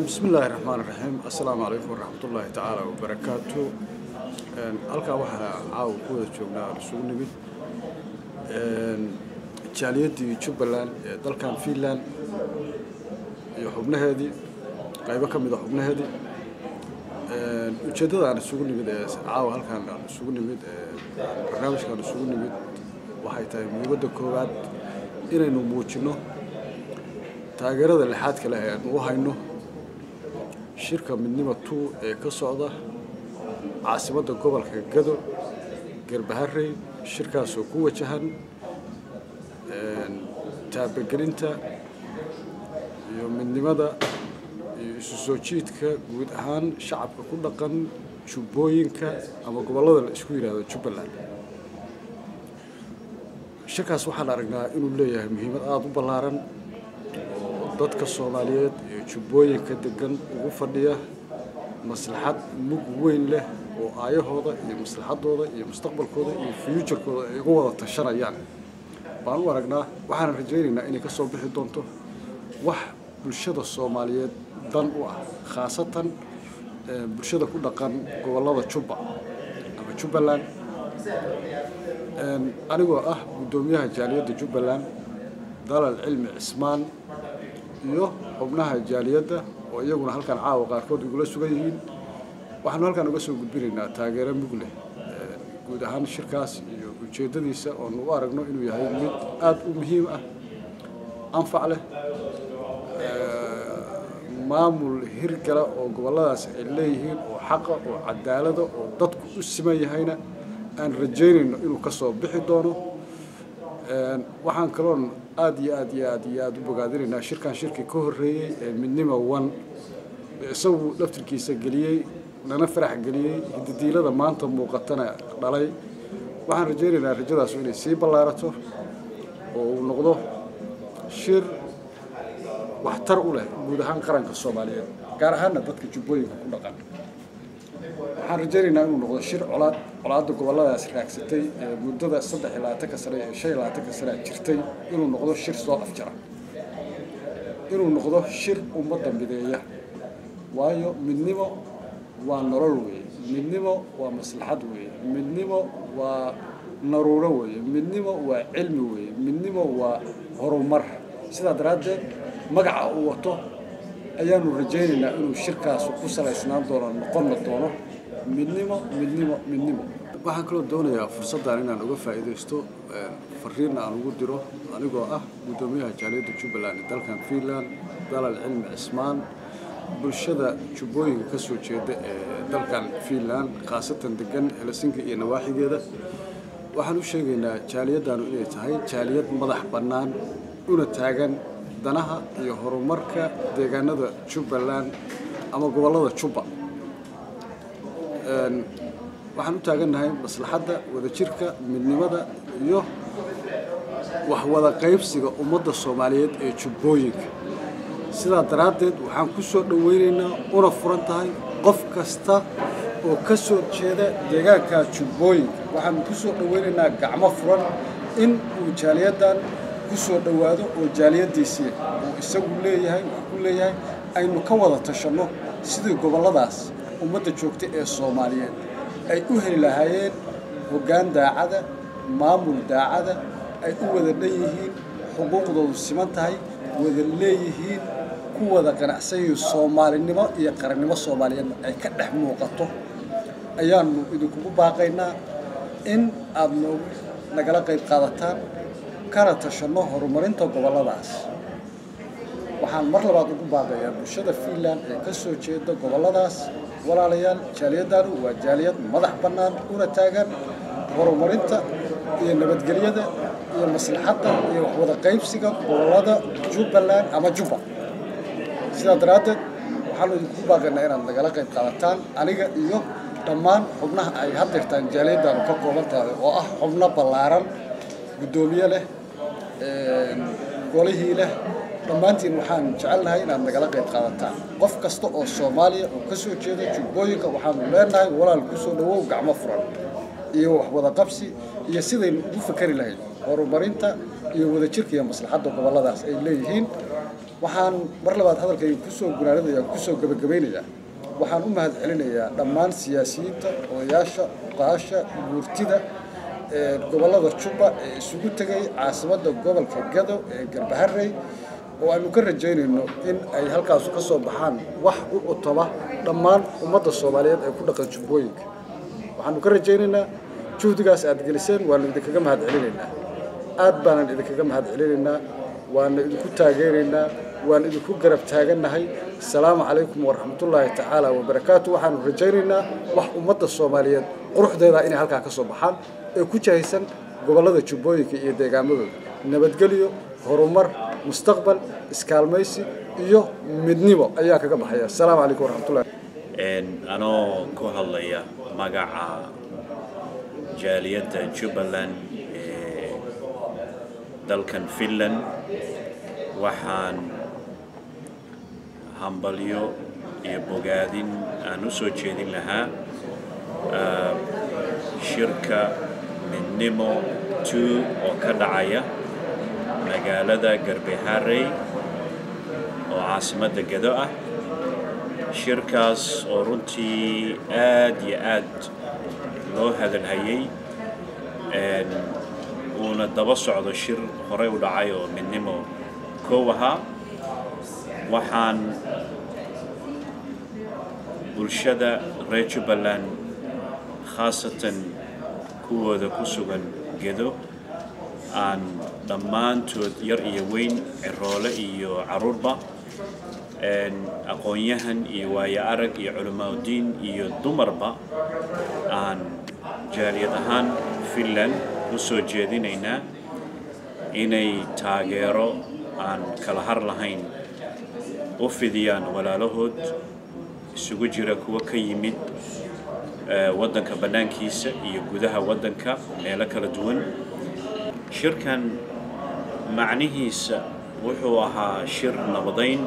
Bismi illaahi raxmaan raxiim. Assalaamu calaykum waraxmatullaahi tacaala wabarakaatu. Halkaa waxaa caawa ku wada joognaa aan isugu nimid jaaliyaddii Jubbaland ee dalkan Finland iyo xubnaheedii, qaybo ka mid a xubnaheedii. Ujeeddada aan isugu nimid ee caawa halkaan aan isugu nimid ee barnaamijkaan isugu nimid waxay tahay muhiimadda koowaad inaynu muujinno taageerada lixaadka leh ee aanu u hayno shirka Midnimo Two ee ka socda caasimadda gobolka Gado, Garbaharey, shirkaasoo ku wajahan taabagelinta iyo midnimada iyo isu soo jiidka guud ahaan shacabka ku dhaqan jubbooyinka ama gobollada la isku yidhaahdo Jubbaland. Shirkaas waxaan aragnaa inuu leeyahay muhiimad aada u ballaaran oo dadka Soomaaliyeed ee jubbooyinka degan ugu fadhiya maslaxad mug weyn leh oo aayahooda iyo maslaxadooda iyo mustaqbalkooda iyo future-kooda ay uga wada tashanayaan baan u aragnaa. Waxaan rajaynaynaa inay ka soo bixi doonto wax bulshada Soomaaliyeed dan u ah, khaasatan bulshada ku dhaqan gobollada Jubba ama Jubbaland. Anigoo ah guddoomiyaha jaaliyadda Jubbaland, Dalal Cilmi Cismaan, iyo xubnaha jaaliyadda oo iyaguna halkan caawa qaarkood igula sugan yihiin, waxaanu halkan uga soo gudbinaynaa taageero mug leh guud ahaan shirkaas iyo ujeeddadiisa oonu u aragno inuu yahay mid aada u muhiim ah, anfac leh, maamul hirgala oo gobolladaas ay leeyihiin oo xaqa oo cadaalada oo dadku u siman yahayna aan rajaynayno inuu ka soo bixi doono. Waxaan kaloon aada iyo aad iyo aad iyo aada u bogaadinaynaa shirkan shirkii ka horreeyey ee Midnimo One, isagu laftirkiisa geliyey nana farax geliyey, hididiilada maanta muuqatana dhalay. Waxaan rajaynaynaa rajadaasu inay sii ballaarato oo uu noqdo shir waxtar u leh guud ahaan qaranka Soomaaliyeed, gaar ahaanna dadka jubbooyinka ku dhaqan. Waxaan rajaynaynaa inuu noqdo shir colaadda gobolladaas raagsatay ee muddada 23-ka sane ee 25-ka sane jirtay inuu noqdo shir soo afjara, inuu noqdo shir ummadda mideeya. Waayo, midnimo waa nolol weeye, midnimo waa maslaxad weeye, midnimo waa naruuro weeye, midnimo waa cilmi weeye, midnimo waa horumar. Sidaa daraaddeed magaca uu wato ayaanu rajaynaynaa inuu shirkaasu ku salaysnaan doono, noqonna doono midnimo, midnimo, midnimo. Waxaan kaloo doonayaa fursaddan inaan uga faa'iidaysto fariinna aan ugu diro anigoo ah guddoomiyaha jaaliyadda Jubbaland ee dalkan Finland, Dalal Cilmi Cismaan, bulshada jubbooyinka ka soo jeeda ee dalkan Finland, khaasatan degan Helsinki iyo nawaaxigeeda. Waxaan u sheegaynaa jaaliyaddaanu inay tahay jaaliyad madax bannaan una taagan danaha iyo horumarka deegaanada Jubbaland ama gobollada Jubba. Waxaan u taagannahay maslaxadda, wadajirka, midnimada iyo waxwada qaybsiga ummadda Soomaaliyeed ee jubbooyinka. Sidaa daraaddeed waxaan ku soo dhoweynaynaa una furan tahay qof kasta oo ka soo jeeda deegaanka jubbooyinka. Waxaanu ku soo dhoweynaynaa gacmo furan in uu jaaliyaddan ku soo dhowaado oo jaaliyaddiisii uu isagu leeyahay wax ku leeyahay, aynu ka wada tashanno sidii gobolladaas ummadda joogta ee Soomaaliyeed ay u heli lahaayeen hoggaan daacada, maamul daacada, ay u wada dhan yihiin, xuquuqdoodu siman tahay, wada leeyihiin, ku wada qanacsan yihiin, soomaalinimo iyo qarannimo Soomaaliyeedna ay ka dhex muuqato. Ayaanu idinkugu baaqaynaa in aada noogu nagala qayb qaadataan kana tashanno horumarinta gobolladaas. Waxaan mar labaad ugu baaqayaa bulshada Finland ee ka soo jeeda gobolladaas: walaalayaal, jaaliyaddaanu waa jaaliyad madax bannaan una taagan horumarinta iyo nabadgelyada iyo maslaxadda iyo waxwada qaybsiga gobollada Jubbaland ama Jubba. Sidaa daraaddeed waxaanu idinkugu baaqaynaa inaad nagala qayb qaadataan, aniga iyo dhammaan xubnaha ay haddeertaan jaaliyaddaanu ka kooban tahay oo ah xubno ballaaran, guddoomiye leh, golihii leh. Dhammaantiin waxaan jecelnahay inaad nagala qayb qaadataan. Qof kasta oo Soomaaliya oo ka soo jeeda jubbooyinka waxaanu leenahay: walaal, kusoo dhawow gacmo furan iyo waxwada qabsi iyo sidaynu ugu fakeri lahayd horumarinta iyo wadajirka iyo maslaxadda gobolladaas ay leeyihiin. Waxaan mar labaad hadalkayga kusoo gunaanadaya, kusoo gabagabaynayaa, waxaan u mahad celinayaa dhammaan siyaasiyiinta, odayaasha, uqaasha, guurtida gobollada Jubba ee isugu tegay caasimadda gobolka Gado ee Garbaharey, oo aanu ka rajaynayno in ay halkaasu ka soo baxaan wax u cutoba dhammaan ummadda Soomaaliyeed ee ku dhaqan Jubbooyinka. Waxaanu ka rajaynaynaa juhdigaas aad geliseen, waanu idinkaga mahad celinaynaa, aad baanan idinkaga mahad celinaynaa, waana idinku taageeraynaa, waan idinku garab taagannahay. Asalaamu calaykum waraxmatullaahi tacaala wabarakaatu. Waxaanu rajaynaynaa wax ummadda Soomaaliyeed quruxdeeda inay halkaa ka soo baxaan ee ku jahaysan gobollada Jubbooyinka iyo deegaamadooda, nabadgelyo, horumar, mustaqbal, iskaalmaysi iyo midnimo ayaa kaga baxaya. Asalaamu calaykum waraxmatullahi. Anoo ku hadlaya magaca jaaliyadda Jubbaland ee dalkan Finland, waxaan hambalyo iyo bogaadin aan u soo jeedin lahaa shirka Midnimo 2 oo ka dhacaya magaalada Garbaharey oo caasimadda Gedo ah. Shirkaas oo runtii aad iyo aad loo hadalhayay, uuna daba socdo shir horey u dhacay oo Midnimo 1 ahaa. Waxaan bulshada reer Jubbaland, khaasatan kuwooda ku sugan Gedo, aan dhammaantood yar iyo weyn, ciroole iyo caruurba, aqoon-yahan iyo waayo arag iyo culimaauddiin iyo dumarba, aan jaaliyad ahaan Finland u soo jeedinaynaa inay taageero aan kala har lahayn u fidiyaan walaalahood isugu jira kuwa ka yimid waddanka bannaankiisa iyo gudaha waddanka meelo kala duwan. Shirkan macnihiisa wuxuu ahaa shir nabadayn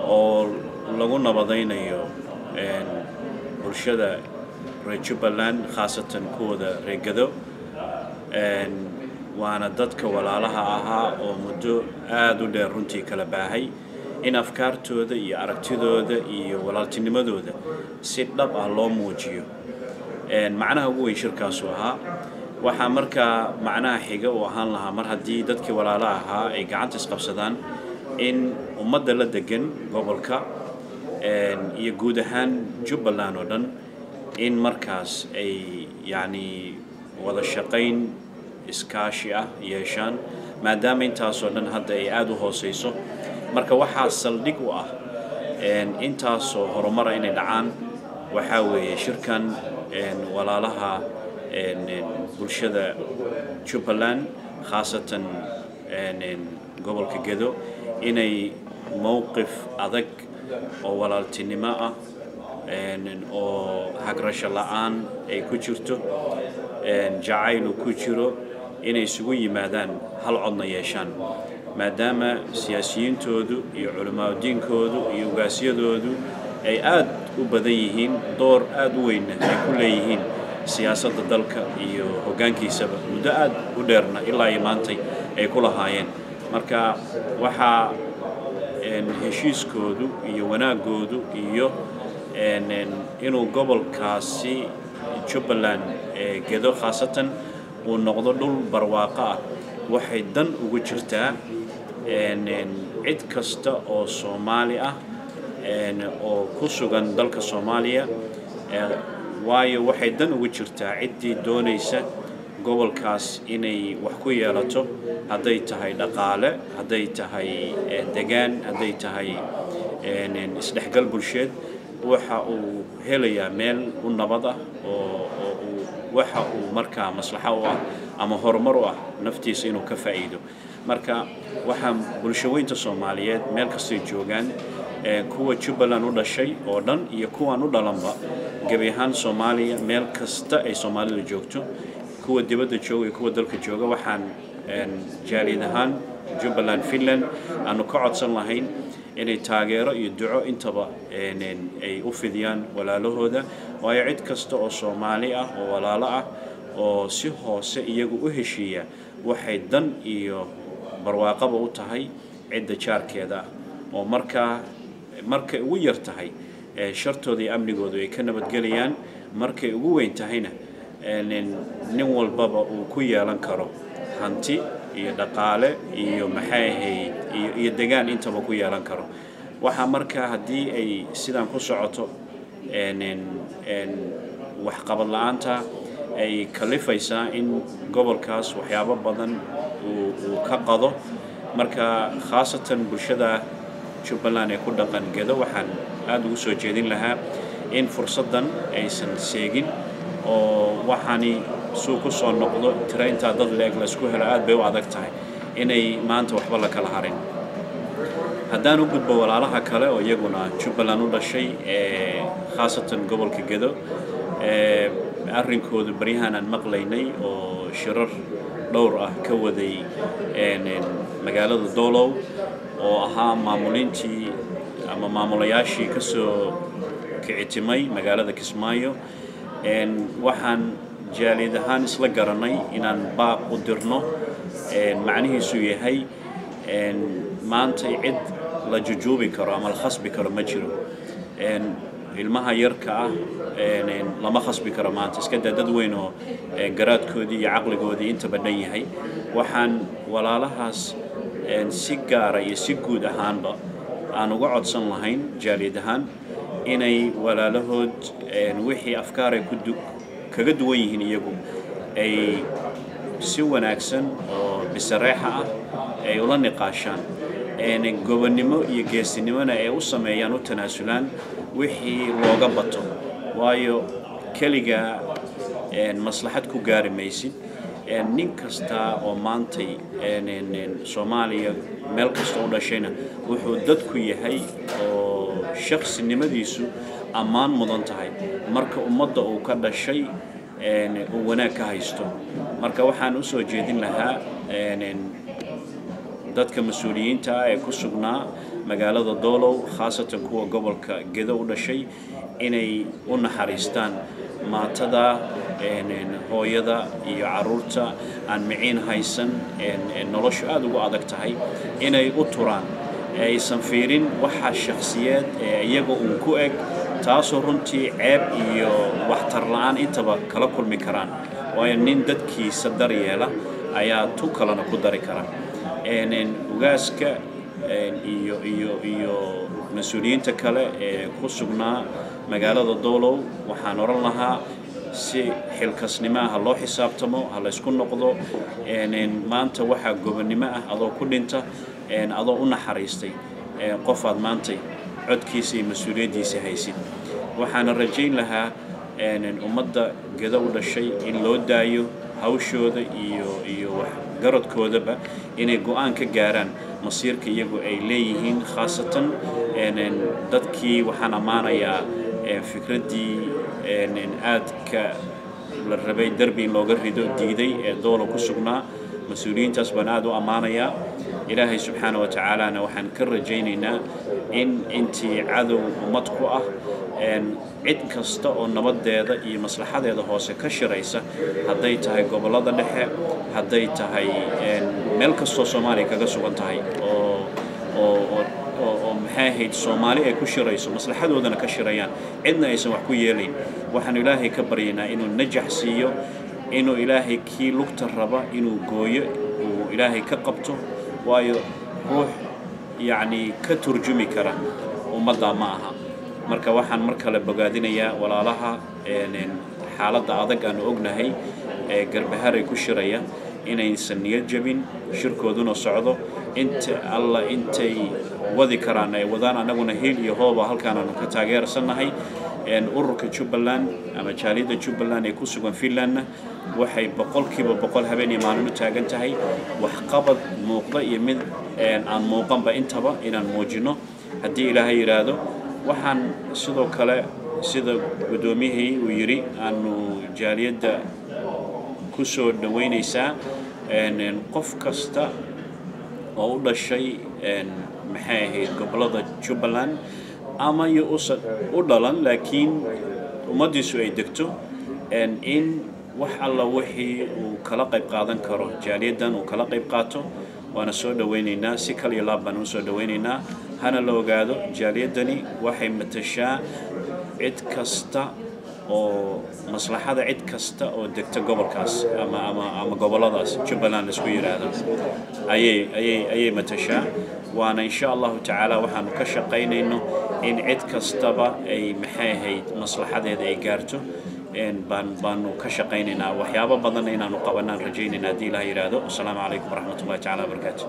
oo lagu nabadaynayo bulshada reer Jubbaland, khaasatan kuwooda reer Gado, waana dadka walaalaha ahaa oo muddo aada u dheer runtii kala baahay, in afkaartooda iyo aragtidooda iyo walaaltinimadooda si dhab ah loo muujiyo. Macnaha ugu weyn shirkaasu ahaa. Waxaa markaa macnaha xiga uu ahaan lahaa, mar haddii dadkii walaalo ahaa ay gacanta isqabsadaan, in ummadda la degan gobolka iyo guud ahaan Jubbaland oo dhan in markaas ay yacni wada shaqayn iskaashi ah yeeshaan, maadaama intaasoo dhan hadda ay aada u hooseyso. Marka waxaa saldhig u ah intaasoo horumara inay dhacaan waxaa weeye shirkan walaalaha bulshada Jubbaland, khaasatan gobolka Gedo, inay mowqif adag oo walaaltinimo ah oo hagrasho la-aan ay ku jirto, jacaylu ku jiro, inay isugu yimaadaan, hal codna yeeshaan, maadaama siyaasiyiintoodu iyo culimaadudiinkoodu iyo ugaasyadoodu ay aad u badan yihiin, door aad u weynna ay ku leeyihiin siyaasadda dalka iyo hoggaankiisaba, muddo aad u dheerna ilaa iyo maantay ay ku lahaayeen. Marka waxaa heshiiskoodu iyo wanaaggoodu iyo inuu gobolkaasi Jubbaland ee Gedo khaasatan uu noqdo dhul barwaaqo ah waxay dan ugu jirtaa cid kasta oo Soomaali ah oo ku sugan dalka Soomaaliya, waayo waxay dan ugu jirtaa ciddii doonaysa gobolkaas inay wax ku yeelato, hadday tahay dhaqaale, hadday tahay degaan, hadday tahay isdhexgal bulsheed. Waxa uu helayaa meel u nabad ah oo uu waxa uu markaa maslaxo u ah ama horumar u ah naftiisa inuu ka faa'iido. Marka waxaa bulshaweynta Soomaaliyeed meel kastay joogaan, kuwa Jubbaland u dhashay oo dhan iyo kuwaan u dhalanba, gebi ahaan Soomaaliya meel kasta ay Soomaalidu joogto, kuwa dibadda jooga iyo kuwa dalka jooga, waxaan jaaliyad ahaan Jubbaland Finland aanu ka codsan lahayn inay taageero iyo duco intaba ay u fidiyaan walaalahooda, waayo cid kasta oo Soomaali ah oo walaalo ah oo si hoose iyagu u heshiiya waxay dan iyo barwaaqaba u tahay cidda jaarkeeda ah, oo markaa markay ugu yar tahay shartooda iyo amnigoodu ay ka nabadgelayaan, markay ugu weyn tahayna nin walbaba uu ku yeelan karo hanti iyo dhaqaale iyo maxay ahayd iyo degaan intaba ku yeelan karo. Waxaa markaa haddii ay sidaan ku socoto waxqabad la-aanta ay kalifaysaa in gobolkaas waxyaabo badan uu ka qado. Marka khaasatan bulshada Jubbaland ee ku dhaqan Gedo waxaan aada ugu soo jeedin lahaa in fursaddan aysan seegin, oo waxaani suu ku soo noqdo tiro intaa dad leeg laysku helo aad bay u adag tahay inay maanta waxba la kala harin. Haddaan u gudbo walaalaha kale oo iyaguna Jubbaland u dhashay, khaasatan gobolka Gedo, arrinkoodu baryahan aan maqlaynay oo shirar dhowr ah ka waday magaalada Doolow, oo ahaa maamulintii ama maamulayaashii ka soo kicitimay magaalada Kismaayo, waxaan jaaliyad ahaan isla garanay inaan baaq u dirno macnihiisu yahay maanta cid la jujuubi karo ama la khasbi karo ma jiro. Ilmaha yarka ah lama khasbi karo maanta, iska daa dad weyn oo garaadkoodii iyo caqligoodii intaba dhan yahay. Waxaan walaalahaas si gaara iyo si guud ahaanba aan uga codsan lahayn jaaliyad ahaan inay walaalahood wixii afkaar ay kaga duwan yihiin iyagu ay si wanaagsan oo bisareexa ah ay ula niqaashaan, gobonnimo iyo geesinimona ay u sameeyaan, u tanaasulaan wixii looga bato, waayo keligaa maslaxad ku gaari maysid. Nin kasta oo maantay Soomaaliya meel kasta u dhashayna wuxuu dadku yahay oo shaqsinimadiisu ammaan mudan tahay marka ummadda uu ka dhashay uu wanaag ka haysto. Marka waxaan u soo jeedin lahaa dadka mas-uuliyiinta ah ee ku sugnaa magaalada Doolow, khaasatan kuwa gobolka Gedo u dhashay, inay u naxariistaan maatada, hooyada iyo caruurta aan miciin haysan, noloshu aada ugu adag tahay, inay u turaan, aysan fiirin waxa shakhsiyeed ee iyaga uun ku eg, taasoo runtii ceeb iyo waxtar la-aan intaba kala kulmi karaan, waayo nin dadkiisa daryeela ayaa tu kalena ku dari kara. Ugaaska iyo mas-uuliyiinta kale ee ku sugnaa magaalada Doolow waxaan odhan lahaa si xilkasnimo ah ha loo xisaabtamo, ha laysku noqdo. Maanta waxaa gobonnimo ah adoo ku dhinta adoo u naxariistay qofaad maantay codkiisa iyo mas-uuliyaddiisa haysid. Waxaana rajayn lahaa ummadda Gedo u dhashay in loo daayo hawshooda iyo waxgaradkoodaba inay go-aan ka gaaraan masiirka iyagu ay leeyihiin. Khaasatan dadkii waxaan ammaanayaa fikraddii aadka la rabay derbi in looga rido diiday ee Doolo ku sugnaa, mas-uuliyiintaas baan aada u ammaanayaa. Ilaahay subxaana wa tacaalana waxaan ka rajaynaynaa in intii cadow ummad ku ah, cid kasta oo nabadeeda iyo maslaxadeeda hoose ka shiraysa, hadday tahay gobollada dhexe, hadday tahay meel kastoo Soomaaliya kaga sugan tahay oo maxay ahayd Soomaali ay ku shirayso, maslaxadoodana ka shirayaan, cidna aysan wax ku yeelayn, waxaanu Ilaahay ka baryaynaa inuu najax siiyo, inuu Ilaahay kii lugta raba inuu gooyo uu Ilaahay ka qabto, waayo ruux yacni ka turjumi kara ummaddaa ma aha. Marka waxaan mar kale bogaadinayaa walaalaha xaaladda adag aanu ognahay ee Garbaharay ku shiraya inaysan niyad jabin, shirkooduna socdo inta alla intay wadi karaan ay wadaan, annaguna hiil iyo hooba halkaan aanu ka taageersannahay. Ururka Jubbaland ama jaaliyadda Jubbaland ee ku sugan Finlandna waxay 100% habeen iyo maalin u taagan tahay waxqabad muuqda iyo mid aan muuqanba intaba inaan muujino haddii Ilaahay yidhaahdo. Waxaan sidoo kale, sida guddoomiyihii uu yidhi, aanu jaaliyadda ku soo dhoweynaysaa qof kasta oo u dhashay maxay ahayd gobollada Jubbaland ama iyo usan u dhalan laakiin ummaddiisu ay degto, in wax alla wixii uu kala qayb qaadan karo jaaliyaddan uu kala qayb qaato. Waana soo dhowaynaynaa, si kal iyo laab baan u soo dhowaynaynaa. Hana la ogaado, jaaliyaddani waxay matashaa cid kasta oo maslaxada cid kasta oo degta gobolkaas ama gobolladaas Jubbaland laisku yidhaahdo ayay matashaa. Waana insha Allahu tacaala waxaanu ka shaqaynayno in cid kastaba ay, maxay ahayd, maslaxadeeda ay gaarto baanu ka shaqaynaynaa. Waxyaabo badanna inaanu qabanaan rajaynayna haddii Ilaah yidhaahdo. Wasalaamu calaykum waraxmat ullahi tacala wabarakaatu.